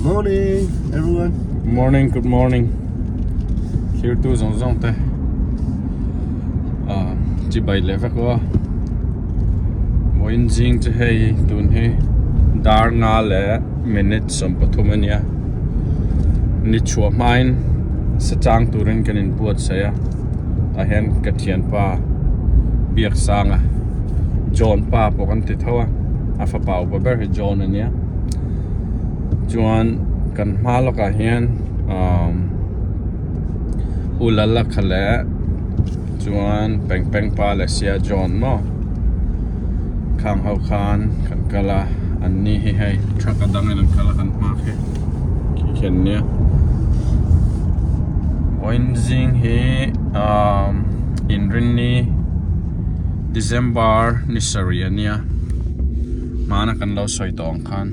Morning everyone. Good morning, good morning. Thirtu zawng zawng te ah chibai leh vek aw. Vawiin zing chu hei tun hi dar nga leh minute 33 a nia. Ni chhuah hmain sa chang turin kan inbuatsaih a. Tah hian ka thianpa Biaksanga John pa pawh kan ti tho a. A fapa upa ber hi John a nia. Chuan kan hma lawkah hian umm U Lala kha leh chuan Peng Peng pa leh Sia John maw khang ho khan kan kal a an ni hi hei truck a dangin an kal a kan hma khi khi khi an nia vawiin zing hi umm inrinni December ni sarih a nia hmana kan lo sawi tawh ang khan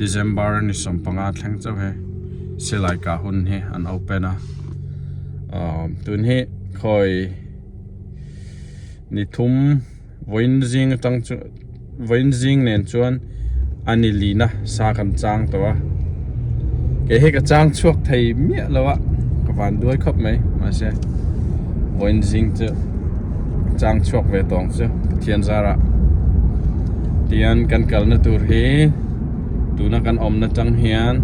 December ni 15 thleng chauh hi silai kah hun hi an open a ahh tun hi khawi ni thum vawiin zing atang chu vawiin zing nen chuan a ni lina sa kan chang tawh a kei hi ka chang chhuak thei miah lo a ka van duai khawp mai mahse vawiin zing chu chang chhuak ve tawng chu Pathian zarah tihian kan kalna tur hi tuna kan awmna tang hian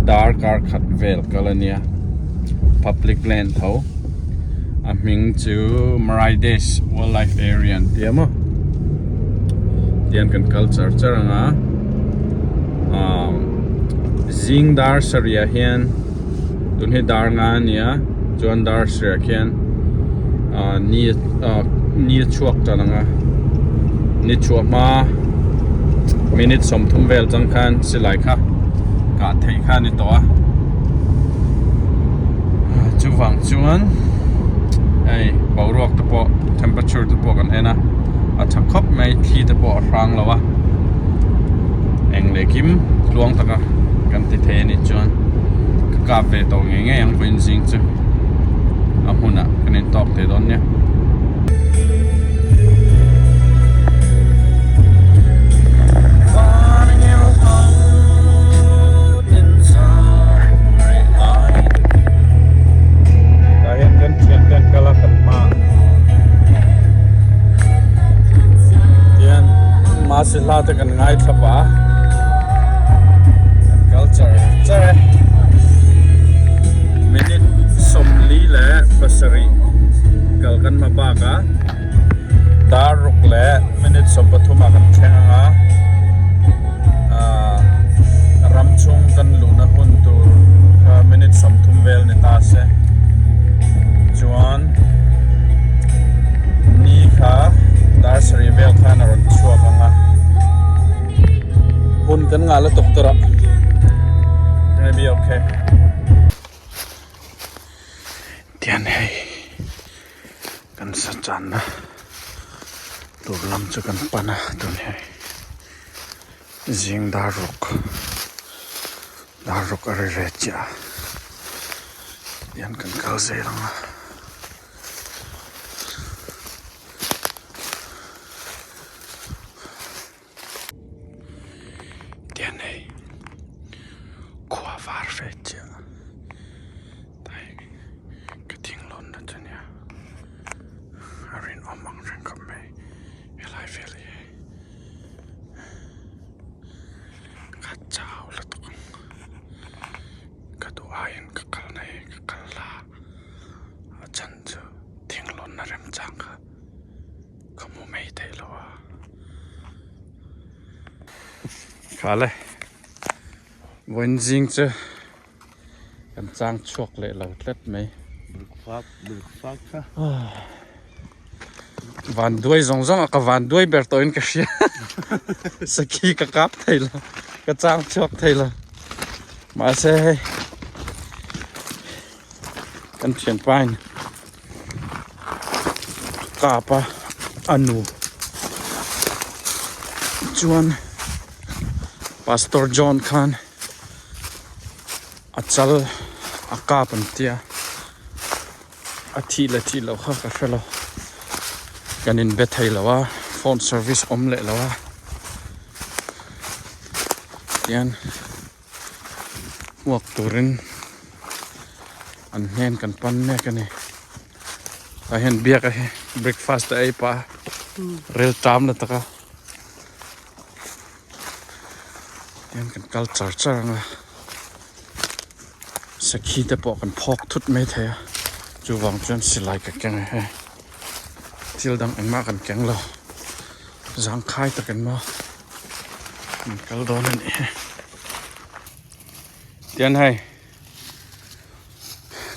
dar kar khat vel kal a nia public land tho a hming chu Marides wildlife area an ti a maw tihian kan kal char char ang a ah zing dar sarih ah hian tun hi dar nga a ni a chuan dar sarih ah khian ah ni ah ni a chhuak tan ang a ni chhuah hma minute 30 vel chang khan silai kha kah theih kha a ni tawh a chuvang chuan hei boruak te pawh temperature te pawh kan en a a tha khawp mai thli te pawh a hrang lo a eng leh kim tluang taka kan ti thei a nih chuan ka kap ve tawh ngei ngei ang vawiin zing chu a hmunah kan intawk thei dawn nia. Tah hian kan thian te an kal a kan hma tian masi hla te kan ngaithla pah a kan kal char char e minute 47 kal kan hma bak a dar ruk leh minute 13 ah kan thleng ang a ahh ram chhung kan luhna hun tur kha minute 30 vel ni ta se chuan ni kha dar sarih vel khan a rawn chhuak ang a hun kan ngah la tawk tawrh a gonna be okay tian hei kan sa channa tur lam chu kan pan a tun hei zing dar ruk dar ruk a ri ve chiah a tihian kan kal zel ang a. Tian hei khua var ve chiah tai ka thing lawn na chu nia a rinawm ang reng khawp mai helai vel hi hei ka chau lutuk ang ka duh aiin ka kal na hi ka kal la a chhan chu thing lawn na remchang kha. Ka hmu mai thei lo a. Khale vawiin zing chu kan chang chhuak leh lo tlat mai. Van duai zawng zawng a ka van duai ber tawhin ka hria. Sakhi ka kap thei lo ka chang chhuak thei lo. Mahse hei kan thianpa in. Kap a a nu chuan pastor John khan a chal a kap an tia a thih leh thih loh kha ka hre lo kan in be thei lo a phone service awm leh lo a tian. Hmuak turin an hnen kan pan mek a ni. Tah hian biaka hi breakfast a ei pah a, rel ṭam la tak a. Tihian kan kal char char ang a, sakhi te pawh kan phawk thut mai thei a, chuvang chuan silai ka keng a hei thil dang engmah kan keng lo, zangkhai takin maw kan kal dawn a nih hi. Tihian hei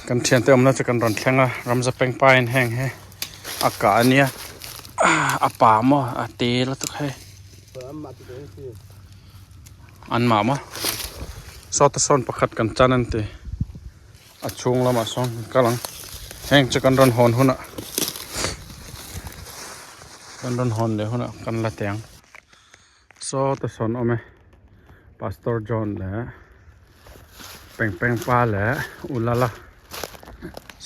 kan thiante awmna chu kan rawn thleng a Ramza Pengpain heng hi a kah a nia a pa maw a te lutuk hei an mah maw sawta sawn pakhat kan chan an ti a chhung lamah sawn kan kal ang heng chu kan rawn hawn hunah kan rawn hawn leh hunah kan la teh ang. Sawta sawn awm e Pastor John leh Peng Peng pa leh U Lala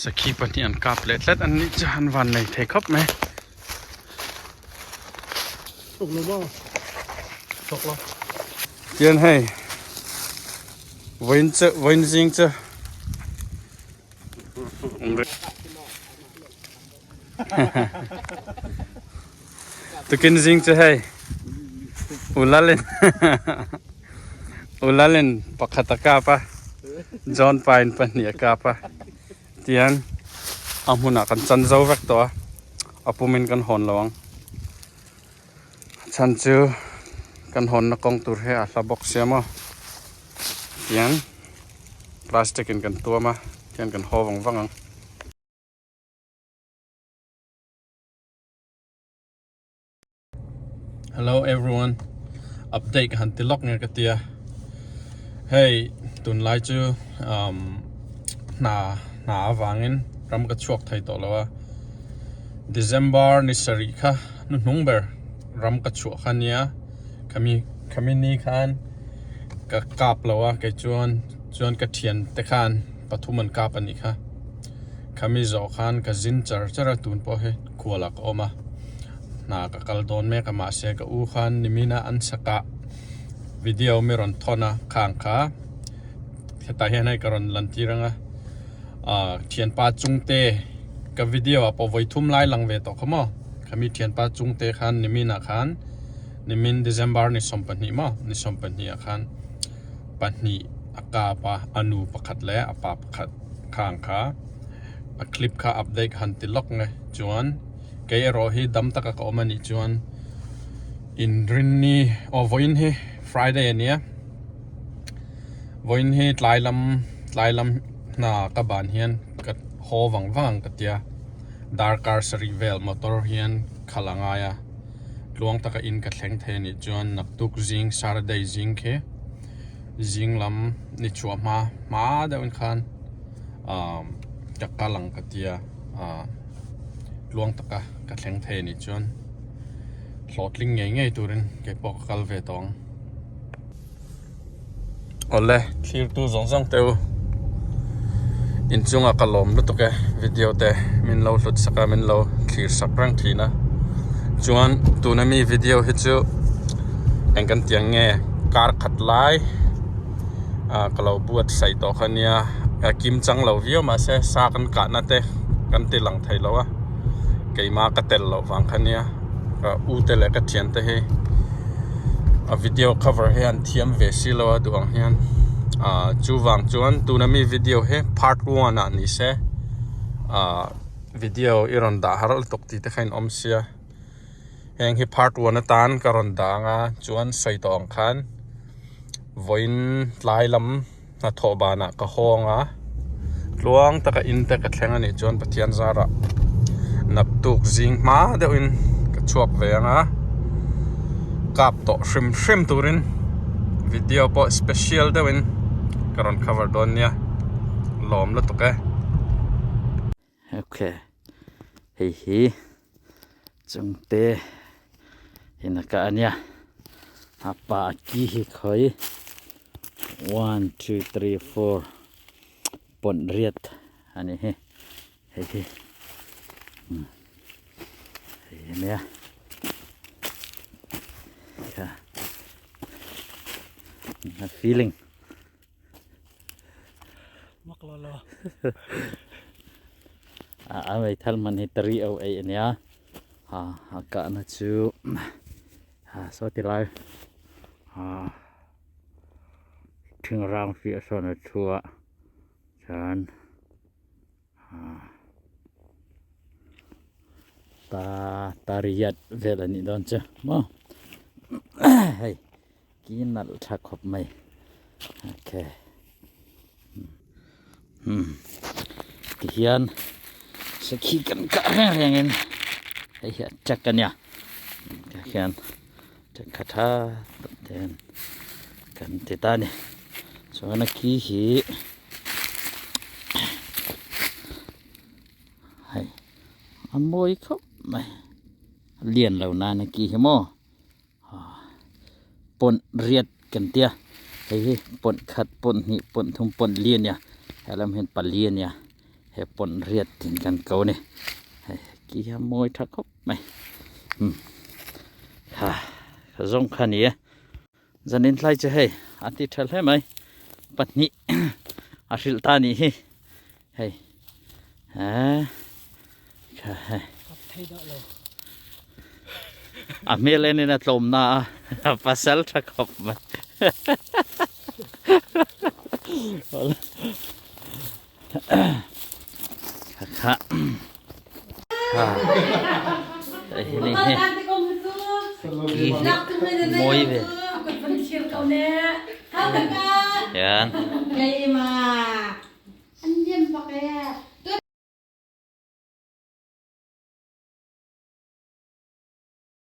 sakhi pahnih an kap leh tlat an nih chu an van nei thei khawp mai. Tian hei vawiin chu vawiin zing chu Tukin zing chu hei Ulalin Ulalin pakhat a kap a John Pine pahnih a kap a tian a hmunah kan chan zo vek tawh a a pumin kan hawn lo ang a chhan chu kan hawnna kawng tur hi a hla bawk sia maw tian plastic in kan tuam a tian kan haw vang vang ang. Hello everyone update ka han ti lawk nge ka tia hei tunlai chu um hna hna avangin ram ka chhuak thei tawh lo a December ni sarih kha hnuhnung ber ram ka chhuah kha nia khami khami ni khan ka kap lo a kei chuan chuan ka thian te khan pathum an kap a nih kha. Khami zawh khan ka zin char char a tun pawh hi khualah ka awm a hna ka kal dawn mek a mahse ka u khan nimina an sak a video mi rawn thawn a khang kha hetah hian hei ka rawn lan tir ang a ah thianpa chungte ka video ah pawh vawi thum lai lang ve tawh kha maw khami thianpa chungte khan niminah khan nimin December ni 12 maw ni 12 ah khan pahnih a kap a a nu pakhat leh a pa pakhat. Khang kha a clip kha update ka han ti lawk nge chuan kei erawh hi dam taka ka awm anih chuan inrinni aw vawiin hi Friday ania vawiin hi tlai lam tlai lam hna ka ban hian ka haw vang vang ang ka tia darkar sarih vel motor hian khalh a ngai a tluang taka in ka thleng thei anih chuan naktuk zing Saturday zing khi. Zing lam ni chhuah hma hma deuh in khan ahh ka kal ang ka tia ahh tluang taka ka thleng thei anih chuan hlawhtling ngei ngei turin kei pawh ka kal ve tawh ang. Awle thlir tu zawng zawng te u inchunga ka lawm lutuk e video te min lo hlut sak a min lo thlir sak reng thin a chuan tuna mi video hi chu eng kan tih ang nge kar khat lai ah ka lo buatsaih tawh kha nia a kim chang lo viau mahse sa kan kahna te kan ti lang thei lo a keimah ka tel loh vang kha nia ka u te leh ka thian te hi a video cover hi an thiam ve si lo a duh ang hian ah chuvang chuan tuna mi video hi part one ah ni se ah video i rawn dah har lutuk tih te kha in awm sia heng hi part one atan ka rawn dah ang a chuan sawi tawh ang khan vawiin tlai lam hnathawh banah ka hawng a tluang taka in te ka thleng anih chuan Pathian zarah naktuk zing hma deuhin ka chhuak ve ang a kap tawh hrim hrim turin video pawh special deuhin ka rawn cover dawn nia lawm lutuk e. Okay hei hi chungte in a kah ania a pa a ki hi khawi 1 2 3 4 pawnh riat ani hi hei hi hei ania a feeling. A meithal man hi 308 ania. A kahna chu saw ti lai thingrang fiah sawn a thu a chuan ta tariat vel a nih dawn chu maw hei ki nalh tha khawp mai okay hmm tihian sakhi kan kah reng reng in hei hi a check a nia tihian check kha tha tak te hian kan ti ta a ni chuan a ki hi hei a mawi khawp mai a lian lo nan a ki hi maw. Pawnh riat kan tia hei hi pawnh khat pawnh hnih pawnh thum pawnh li ania helam hian pali ania he pawnh riat tiin kan ko a ni hei ki hi a mawi tha khawp mai umm ha ka zawng kha a ni e zanin tlai chu hei a ti tha hle mai pahnih a hrilh ta a nih hi hei eh kha hei a hmel en in a tlawm na a pasal tha khawp mai kha kha ha hei hi ni hi ki hi mawi ve hian. An liam bak e.